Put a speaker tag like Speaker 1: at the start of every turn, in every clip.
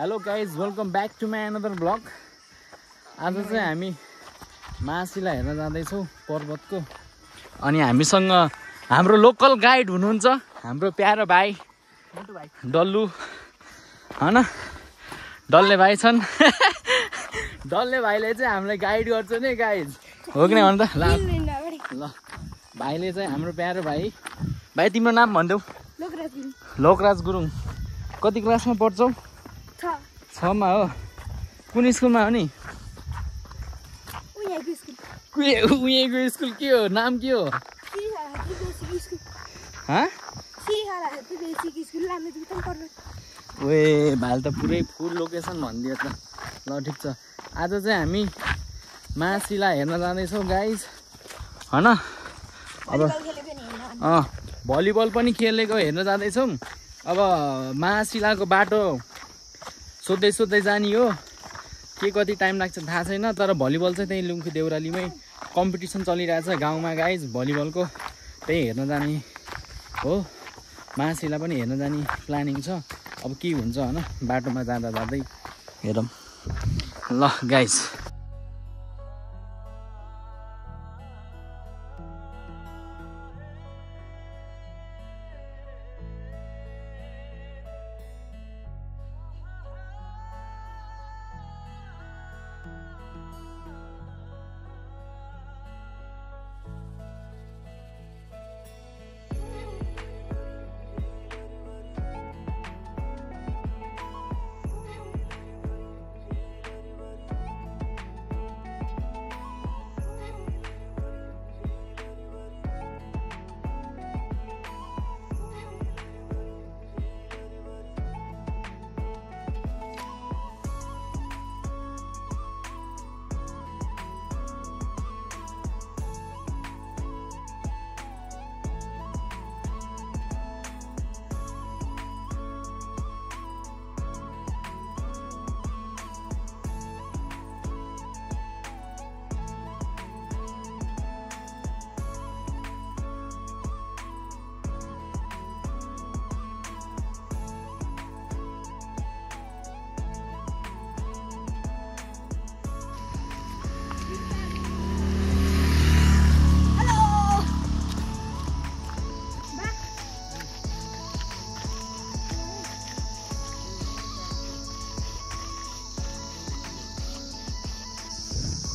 Speaker 1: Hello guys welcome back to my another blog. आज चाहिँ हामी मासिला हेर्न जाँदैछौँ पर्वतको। अनि हामीसँग हाम्रो लोकल गाइड हुनुहुन्छ हाम्रो प्यारो भाइ डल्लु हैन, डल्ले भाइ छन्। डल्ले भाइले चाहिँ हामीलाई गाइड गर्छ नि गाइज, हो कि नै भन त। ल भाइले चाहिँ हाम्रो प्यारो भाइ। भाइ तिम्रो नाम भनिदेऊ। लोकराज गुरुङ। कति क्लासमा पढ्छौ? 6 मा हो। कुन स्कुलमा हो नि? उहीँको स्कुल के हो? नाम के हो? ओए भाइले त पुरै फुल लोकेसन भनिदियो त। ल ठिक छ। आज चाहिँ हामी मासिला हेर्न जाँदैछौँ गाइज हैन। अब भलिबल पनि खेलेको हेर्न जाँदैछौँ। अब मासिलाको बाटो सोध्दै जाने हो। के कति टाइम लाग्छ थाहा छैन, तर भलिबल चाहिँ त्यही लुम्खु देउरालीमै कम्पिटिसन चलिरहेछ गाउँमा गाइज भलिबलको। त्यही हेर्न जाने हो। मासिला पनि हेर्न जाने प्लानिङ छ। अब के हुन्छ होइन बाटोमा जाँदा जाँदै हेरौँ। ल गाइज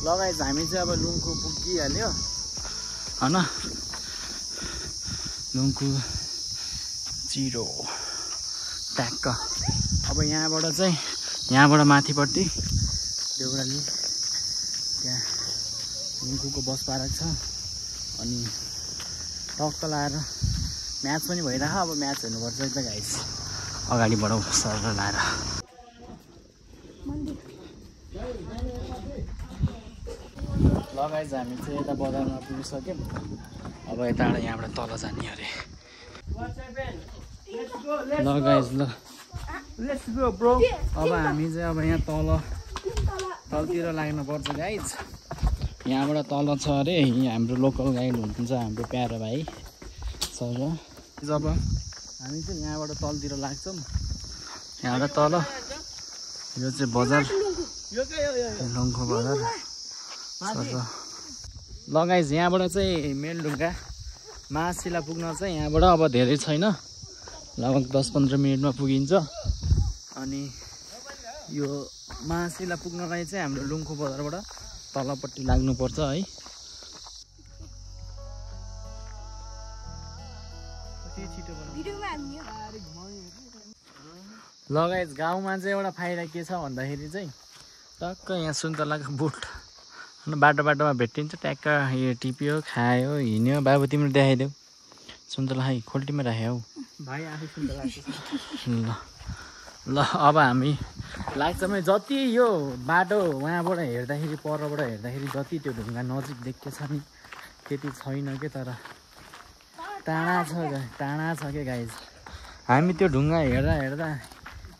Speaker 1: लगाइज हामी चाहिँ अब लुङखु पुगिहाल्यो हैन। लुङखु जिरो ट्याक्क। अब यहाँबाट माथिपट्टि देउराली त्यहाँ लुङखुको बस पार्क छ। अनि टक्क लाएर म्याच पनि भइरह। अब म्याच हेर्नुपर्छ है त गाइस। अगाडि बढाउँ सर लाएर। ल गाइज हामी चाहिँ यता बजारमा पुगिसक्यौँ। अब यहाँबाट तल जाने अरे। ल गाइज ल अब हामी चाहिँ अब यहाँ तलतिर लाग्नुपर्छ गाइज। यहाँबाट तल छ अरे। यहाँ हाम्रो लोकल गाइड हुनुहुन्छ हाम्रो प्यारो भाइ सर। जब हामी चाहिँ यहाँबाट तलतिर लाग्छौँ। यहाँबाट तल यो चाहिँ बजार लुङखु बजार। ल गाइज यहाँबाट चाहिँ मेलढुङ्गा मासिला पुग्न चाहिँ यहाँबाट अब धेरै छैन, लगभग 10-15 मिनटमा पुगिन्छ। अनि यो मासिला पुग्नलाई चाहिँ हाम्रो लुङखु बजारबाट तलपट्टि लाग्नुपर्छ है। ल गाइज गाउँमा चाहिँ एउटा फाइदा के छ भन्दाखेरि चाहिँ टक्क यहाँ सुन्तलाको बोट बाटोमा भेटिन्छ। ट्याक्क यो टिप्यो खायो हिँड्यो। बाबु तिम्रो देखाइदेऊ सुन्तला है खोल्टीमा राख्यो हौ भाइ आफै सुन्तला। ल अब हामी लाग्छौँ। जति यो बाटो वहाँबाट हेर्दाखेरि परबाट हेर्दाखेरि जति त्यो ढुङ्गा नजिक देखेको छ नि त्यति छैन के, तर टाढा छ के गाइज। हामी त्यो ढुङ्गा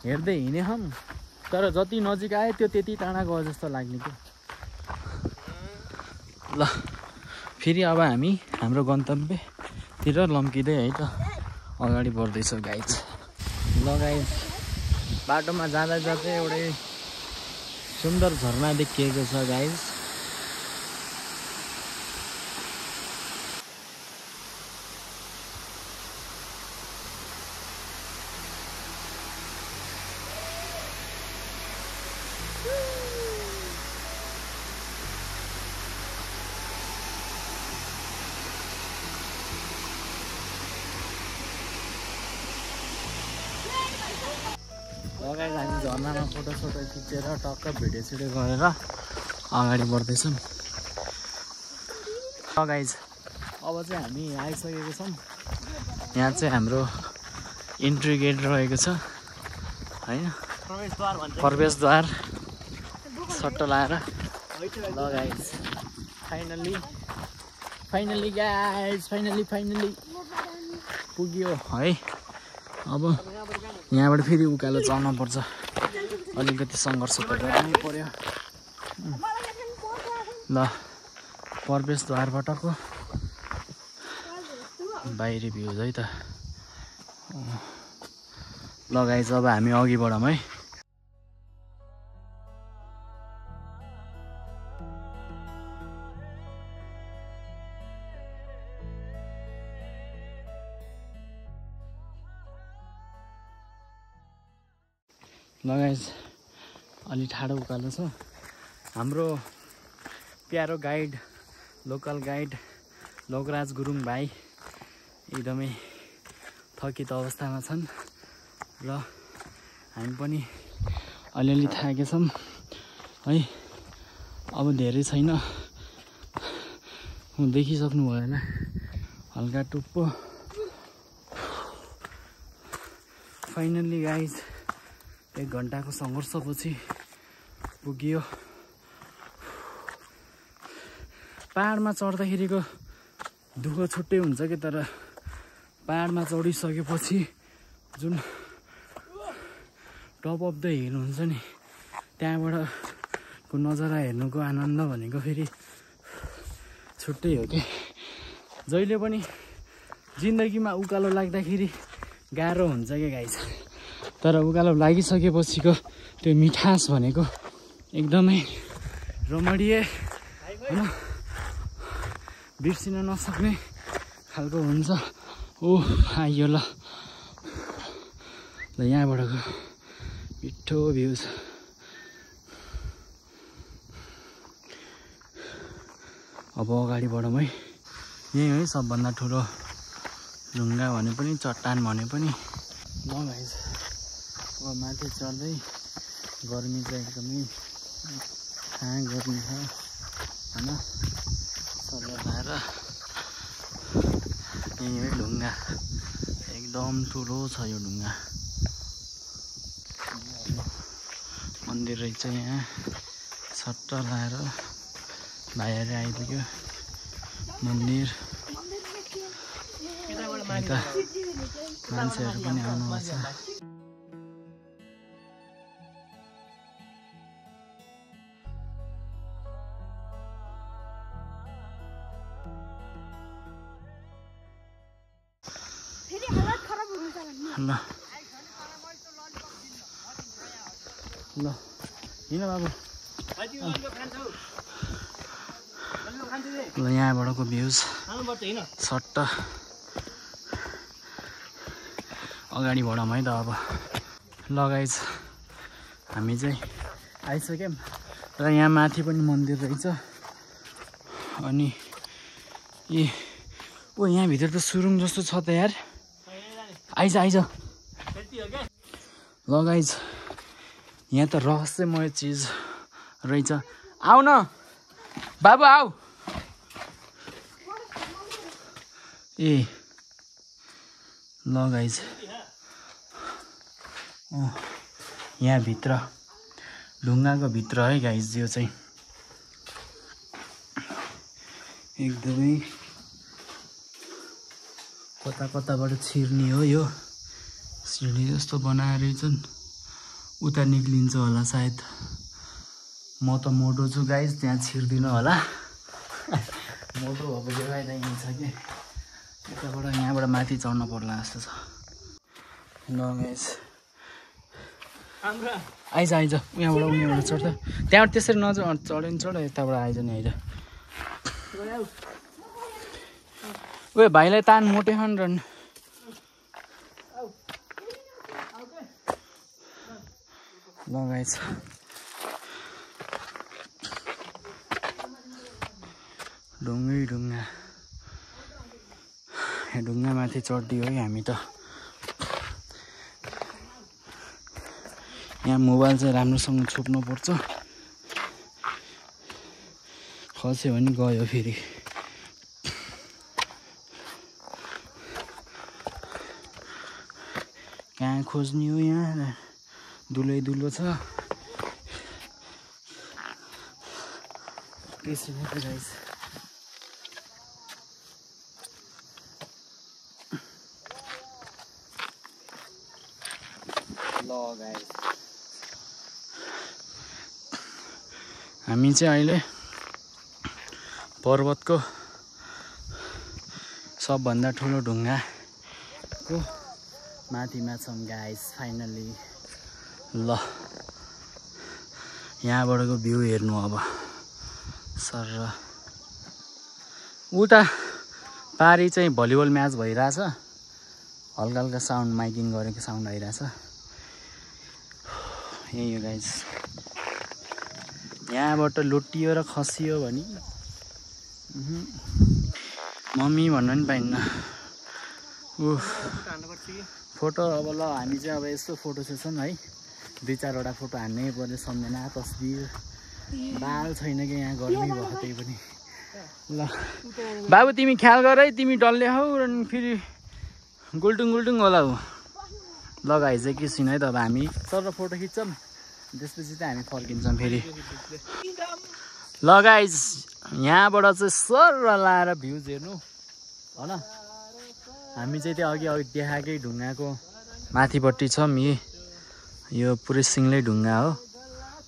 Speaker 1: हेर्दै हिँडेछौँ, तर जति नजिक आयो त्यो त्यति टाढा गयो जस्तो लाग्ने के। ल फेरि अब हामी हाम्रो गन्तव्यतिर लम्किँदै है त अगाडि बढ्दैछौँ गाइज। ल गाइज बाटोमा जाँदा जाँदै एउटै सुन्दर झरना देखिएको छ गाइस। गाइस हामी झरनामा फोटोसोटो खिचेर टक्क भिडियो सिडियो गरेर अगाडि बढ्दैछौँ। गाइस अब चाहिँ हामी आइसकेको छौँ। यहाँ चाहिँ हाम्रो इन्ट्री गेट रहेको छ होइन, प्रवेशद्वार सट्ट लाएर। ल गाइस फाइनली गाइस फाइनली पुग्यो है। अब यहाँबाट फेरि उकालो चढ्नु पर्छ, अलिकति सङ्घर्ष त गर्नै पर्यो। ल प्रवेशद्वारबाटको बाहिरी भ्यूज है त। ल गाइस अब हामी अघि बढौँ है। ल गाइस अलि ठाडो उकालो छ। हाम्रो प्यारो guide, local guide Lokraj Gurung भाइ एकदमै थकित अवस्थामा छन् र हामी पनि अलिअलि थाकेका छौँ है। अब धेरै छैन, देखिसक्नु भयो होला हल्का टुप्पो। फाइनल्ली गाइज 1 घन्टाको सङ्घर्षपछि पुगियो। पहाडमा चढ्दाखेरिको दुःख छुट्टै हुन्छ कि, तर पहाडमा चढिसकेपछि जुन टप अफ द हिल हुन्छ नि, त्यहाँबाटको नजारा हेर्नुको आनन्द भनेको फेरि छुट्टै हो कि। जहिले पनि जिन्दगीमा उकालो लाग्दाखेरि गाह्रो हुन्छ क्या गाइस, तर उकालो लागिसकेपछिको त्यो मिठास भनेको एकदमै रमणीय होइन, बिर्सिन नसक्ने खालको हुन्छ। ओह आइयो ल यहाँबाटको मिठो भ्यूज। अब अगाडि बढौँ है। यही है सबभन्दा ठुलो ढुङ्गा भने पनि, चट्टान भने पनि। ल गाइस अब माथि चढ्दै, गर्मी चाहिँ एकदमै गर्मी छ होइन, सल्लाह लाएर यही है ढुङ्गा, एकदम ठुलो छ यो ढुङ्गा। मन्दिर रहेछ यहाँ, सट्ट लाएर भाइहरू आइपुग्यो मन्दिर। यता मान्छेहरू पनि आउनुभएको छ। ल हिँड बाबु। ल यहाँबाटको भ्यूज सट्ट अगाडि बढौँ है त अब। ल गाइस हामी चाहिँ आइसक्यौँ र यहाँ माथि पनि मन्दिर रहेछ। अनि यहाँभित्र त सुरुङ जस्तो छ त यार, आइज। ल गाइस यहाँ त रहस्यमय चिज रहेछ। आऊ न बाबु आऊ। ए ल गाइस यहाँभित्र ढुङ्गाको भित्र है गाइस, यो चाहिँ एकदमै कताबाट छिर्ने हो। यो सिँढी जस्तो बनाएर छन्, उता निक्लिन्छ होला सायद। म त मोटो छु गाइस, त्यहाँ छिर्दिनँ होला। मोटो भएको फाइदा यहीँ छ कि, यहाँबाट माथि चढ्न पर्ला जस्तो छ। ल गाइस आइज आइज उहाँबाट चढ्छ त्यहाँबाट त्यसरी नचढ्यो भने चढ यताबाट आइज नि आइज उयो भाइलाई तान मोटे खन र लगाएछ ढुङ्गा ढुङ्गामाथि चढ्दियो है हामी त यहाँ मोबाइल चाहिँ राम्रोसँग छोप्नु पर्छ खस्यो भने गयो फेरि कहाँ खोज्ने हो यहाँ दुलो छ त्यसैले त गाइस ल गाइस हामी चाहिँ अहिले पर्वतको सबभन्दा ठुलो ढुङ्गाको माथिमा छौँ गाइस फाइनली ल यहाँबाटको भ्यू हेर्नु अब सर उता पारी चाहिँ भलिबल म्याच भइरहेछ हल्का हल्का साउन्ड माइकिङ गरेको साउन्ड आइरहेछ यही हो गाइस यहाँबाट लुटियो र खसियो भने मम्मी भन्नु पनि पाइन्न फोटो अब ल हामी चाहिँ अब यस्तो फोटो सेसन है 2-4वटा फोटो हान्नै पर्ने सम्झना तस्बिर बाल छैन कि यहाँ गर्मी भयो त्यही पनि ल बाबु तिमी ख्याल गर है तिमी डल्ले हौ र फेरि गुल्टुङ होला हो लगाइ चाहिँ एकैछिन है त अब हामी सर फोटो खिच्छौँ त्यसपछि चाहिँ हामी फर्किन्छौँ फेरि ल गाइज यहाँबाट चाहिँ सर लाएर भ्युज हेर्नु होइन हामी चाहिँ त्यो अघि देखाएकै ढुङ्गाको माथिपट्टि छौँ यो पुरै सिङ्गलै ढुङ्गा हो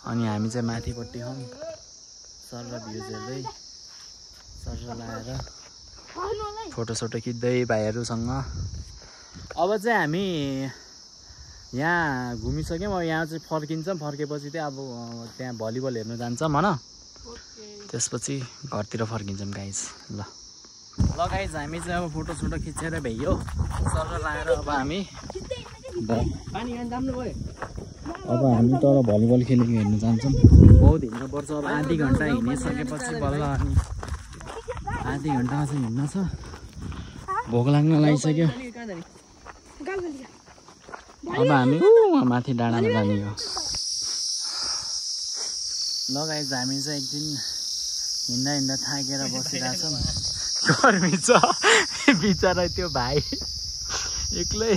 Speaker 1: अनि हामी चाहिँ माथिपट्टि हौँ सर भ्युज हेर्दै सर लाएर फोटोसोटो खिच्दै भाइहरूसँग अब चाहिँ हामी यहाँ घुमिसक्यौँ अब यहाँ चाहिँ फर्किन्छौँ फर्केपछि चाहिँ अब त्यहाँ भलिबल हेर्नु जान्छौँ होइन त्यसपछि घरतिर फर्किन्छौँ गाइज ल गाइज हामी चाहिँ अब फोटोसोटो खिचेर भ्याइयो सर लाएर अब हामी तर भलिबल खेलेको हेर्नु जान्छौँ बहुत हिँड्नुपर्छ अब आधी घन्टा हिँडिसकेपछि बल्ल अनि आधी घन्टामा चाहिँ हिँड्न छ भोक लाग्न लागिसक्यो अब हामी माथि डाँडामा जाने हो ल गाइज हामी चाहिँ एकदिन हिँड्दा थाकेर बसिरहेछौँ गर्मी छ बिचरा त्यो भाइ एक्लै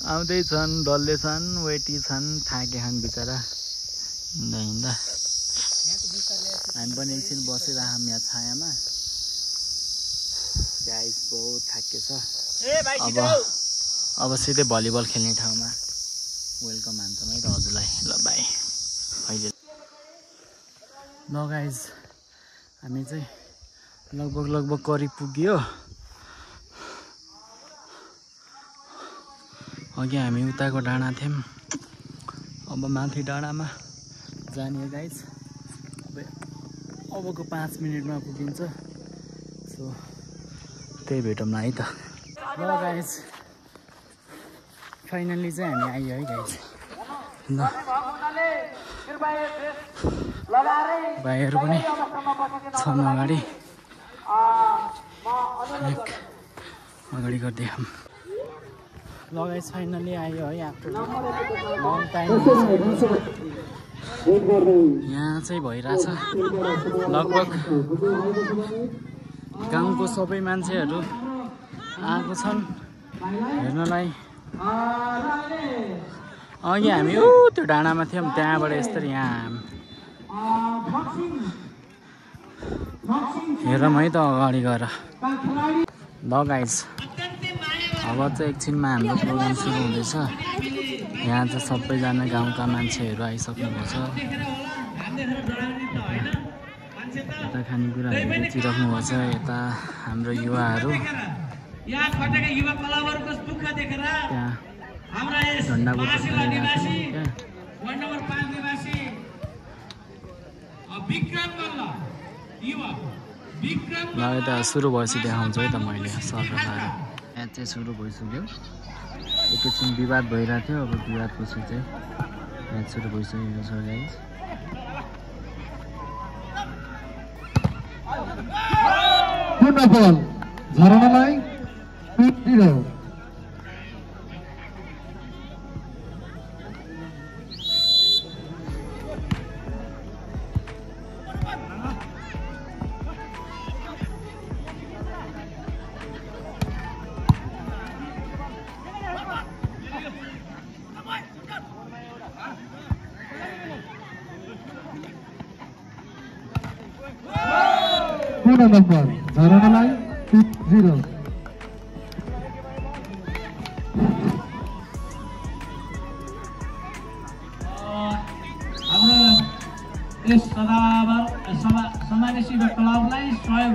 Speaker 1: आउँदैछन् डल्ले छन् वेटी छन् थाके छन् बिचरा हिँड्दा हामी पनि एकछिन बसिरहौँ यहाँ छायामा गाइस बहुत थाकेछ अब सिधै भलिबल खेल्ने ठाउँमा वेलकम हान्छौँ है त हजुरलाई ल बाई अहिले ल गाइज हामी चाहिँ लगभग करिब पुग्यो अघि हामी उताको डाँडा थियौँ अब माथि डाँडामा जाने गाइज अबको 5 मिनटमा पुगिन्छ सो त्यही भेटौँ न है त ल गाइज फाइनल्ली चाहिँ हामी आइयो है गाइज ल भाइहरू पनि छन् अगाडि अगाडि गरिदिएँ ल गाइस फाइनली आयो है आफ्टर लङ टाइम यहाँ चाहिँ भइरहेछ लगभग गाउँको सबै मान्छेहरू आएको छन् हेर्नलाई अघि हामी त्यो डाँडामा थियौँ त्यहाँबाट यसरी यहाँ हेरौँ है त अगाडि गएर ल गाइस अब चाहिँ एकछिनमा हाम्रो प्रोग्राम सुरु हुँदैछ यहाँ चाहिँ सबैजना गाउँका मान्छेहरू आइसक्नुभएको छ यता खानेकुराहरू बेचिराख्नुभएको छ यता हाम्रो युवाहरू त्यहाँ झन्डा बोकेर
Speaker 2: वार्ड नम्बर 5 निवासी विक्रम मल्ल युवा विक्रम
Speaker 1: ल यता सुरु भएपछि देखाउँछु है त मैले सरलाई म्याच चाहिँ सुरु भइसक्यो एकैछिन विवाद भइरहेको थियो अब विवादपछि चाहिँ म्याच सुरु भइसकेको छ गाइस
Speaker 3: पूर्ण बल झरनालाई 2-0 पूर्ण नम्बर झरनालाई 2-0
Speaker 2: हाम्रो यस समावेशी क्लबलाई सहयोग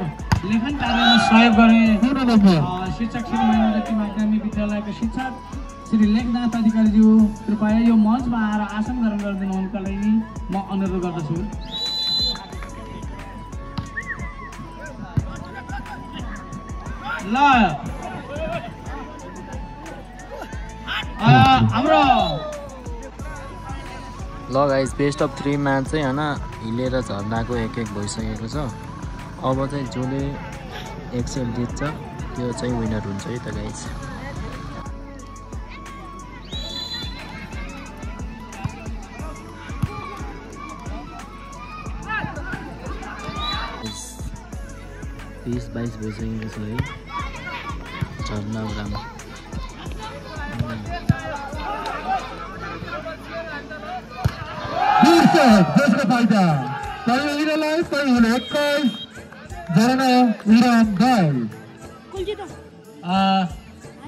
Speaker 2: लेखन कार्यमा सहयोग गर्ने
Speaker 3: पूर्ण नम्बर
Speaker 2: शिक्षक श्री महेन्द्र माध्यमिक विद्यालयका शिक्षक श्री लेखनाथ अधिकारीज्यू कृपया यो मञ्चमा आएर आसन ग्रहण गरिदिनु हुनुका लागि म अनुरोध गर्दछु ल हाम्रो
Speaker 1: ल गाइस बेस्ट अफ 3 म्याच चाहिँ होइन हिलेर झर्नाको एक भइसकेको छ अब चाहिँ जसले एक्सेल जित्छ त्यो चाहिँ विनर हुन्छ है त गाइस बीस 22 भइसकेको छ है झर्ना राम्रो
Speaker 3: जसको फाइदा पहिलोलाई पहिलो 21 झरना विराम गाई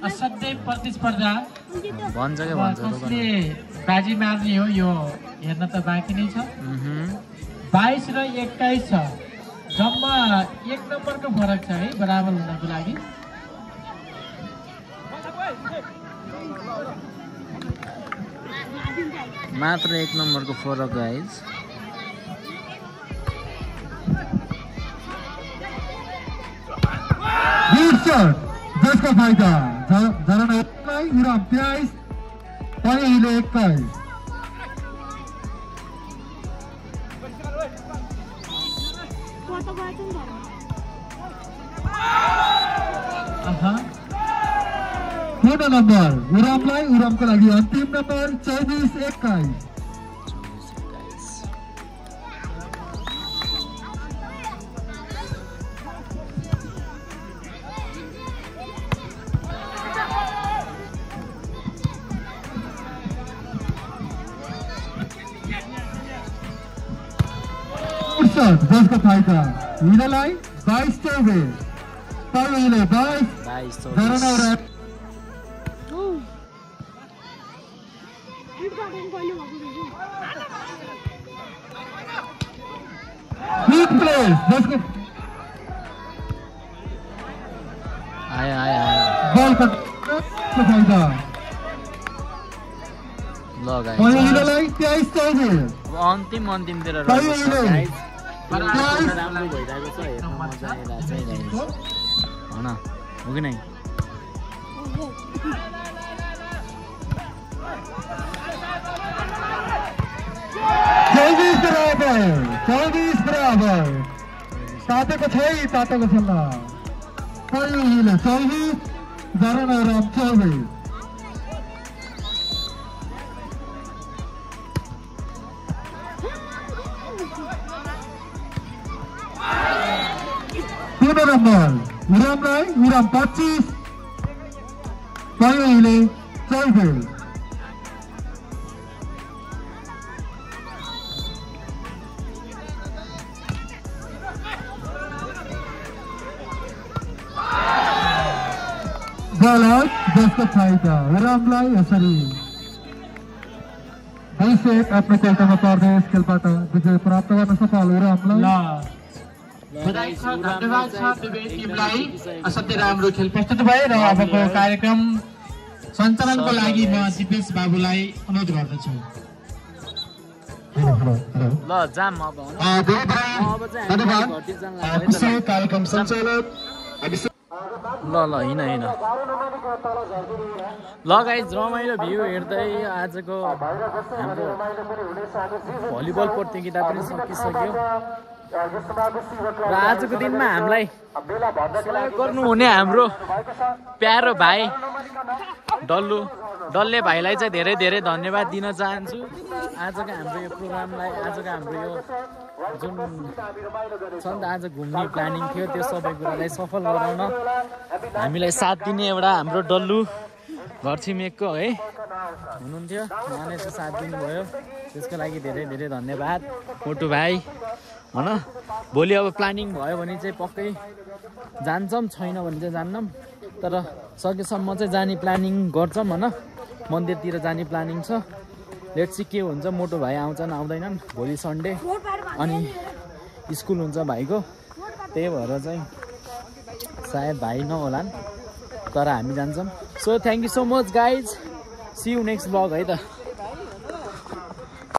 Speaker 2: असाध्यै प्रतिस्पर्धा
Speaker 1: भन्छ के भन्छ
Speaker 2: कसले बाजी मार्ने हो यो हेर्न त बाँकी नै छ 22 र 21 छ जम्मा 1 नम्बरको फरक छ है बराबर हुनको लागि
Speaker 1: मात्र 1 नम्बरको फरक गाइस
Speaker 3: जसको फाइदा झरनालाई विराम 23 पहिलो 21 पूर्ण नम्बर विरामलाई विरामको लागि अन्तिम नम्बर 24-21 जसको फाइदा हिरोलाई 22-24 पहिलो 22 झरना Big place. Let's go.
Speaker 1: आया
Speaker 3: बल का फाइदा
Speaker 1: ल गाइस
Speaker 3: पहिलोलाई 23-24
Speaker 1: अन्तिमतिर राम्रो भइरहेको छ हेर्न मजा आइरहेको छ हैन हो कि नै चौबीस बराबर तातेको छ सल्लाह पहिलो 24 झरना राम 24 पूर्ण नम्बर विरामलाई विराम 25 पहिलो 24 गलत जसको फाइदा विरामलाई यसरी भइसक आफ्नो कोर्टमा पर्ने यस खेलबाट विजय प्राप्त गर्न सफल विरामलाई
Speaker 2: धन्यवाद छ दुवै टिमलाई असाध्यै राम्रो खेल प्रस्तुत भए र अबको कार्यक्रम सञ्चालनको लागि म दिपेश बाबुलाई अनुरोध गर्दछु
Speaker 1: ल जाम अब अब चाहिँ हामी घरतिर जान लाग्यो है त
Speaker 3: कार्यक्रम सञ्चालक
Speaker 1: ल हिँड ल गाइस रमाइलो भ्यू हेर्दै आजको हाम्रो भलिबल प्रतियोगिता पनि सकिसक्यो र आजको दिनमा हामीलाई सहयोग गर्नुहुने हाम्रो प्यारो भाइ डल्ले भाइलाई चाहिँ धेरै धेरै धन्यवाद दिन चाहन्छु आजको हाम्रो यो प्रोग्रामलाई आजको हाम्रो यो जुन छ नि त आज घुम्ने प्लानिङ थियो त्यो सबै कुरालाई सफल गराउन हामीलाई साथ दिने एउटा हाम्रो डल्लु घर छिमेकको है हुनुहुन्थ्यो उहाँले चाहिँ साथ दिनुभयो त्यसको लागि धेरै धेरै धन्यवाद मोटु भाइ होइन भोलि अब प्लानिङ भयो भने चाहिँ पक्कै जान्छौँ छैन भने चाहिँ जान्नौँ तर सकेसम्म चाहिँ जाने प्लानिङ गर्छौँ होइन मन्दिरतिर जाने प्लानिङ छ लेट्स सी के हुन्छ मोटो भाइ आउँछन् आउँदैनन् भोलि सन्डे अनि स्कुल हुन्छ भाइको त्यही भएर चाहिँ सायद भाइ नहोलान् तर हामी जान्छौँ so thank you so much guys see you next blog है त